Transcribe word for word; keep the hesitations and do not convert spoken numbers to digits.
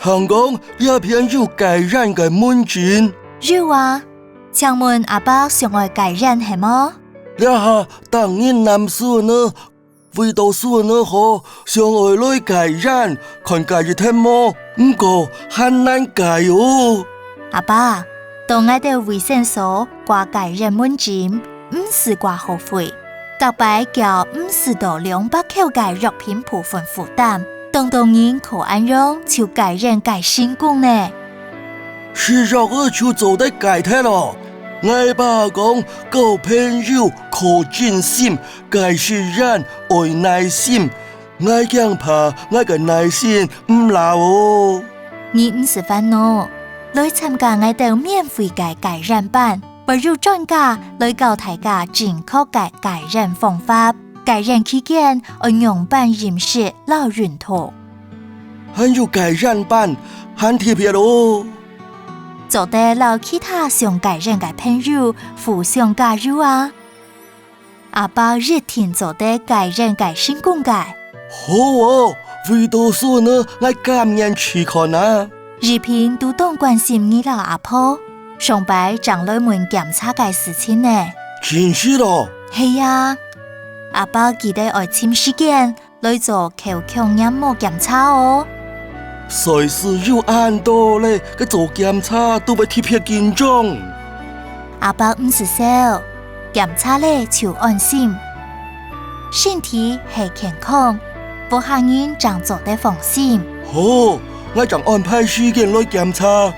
聽講這片有戒菸个門診。有啊，請問阿伯想愛戒菸係無？這下逐日男士呢，為到孫呢好，想愛來戒菸，看戒一忒無，毋過還難戒哦。阿伯，到𠊎兜衛生所掛戒菸門診，毋使掛號費，逐擺繳毋使到兩百箍个藥品部分負擔，當多人靠恁樣就戒菸戒成功呢。食藥仔就做得戒忒咯。𠊎爸講，交朋友靠真心，戒食菸愛耐心。𠊎驚怕𠊎个耐心毋罅哦。你毋使煩惱，來參加𠊎兜免費个戒菸班，會有專家來教大家正確个戒菸方法。戒菸期間愛仰般飲食摎運動。還有戒菸班，還特別哦。做得摎其他想戒菸个朋友互相加油啊！阿伯一定做得戒菸戒成功个。好哦，為到孫呢，𠊎甘願試看啊。醫生都當關心你摎阿婆，上擺正來問檢查个事情呢。真實哦？係啊，阿伯記得愛尋時間來做口腔黏膜檢查哦。歲數有恁多咧，該做檢查都會特別緊張。阿伯毋使愁，檢查咧就安心。身體係健康，屋下人正做得放心。好，𠊎正安排時間來檢查。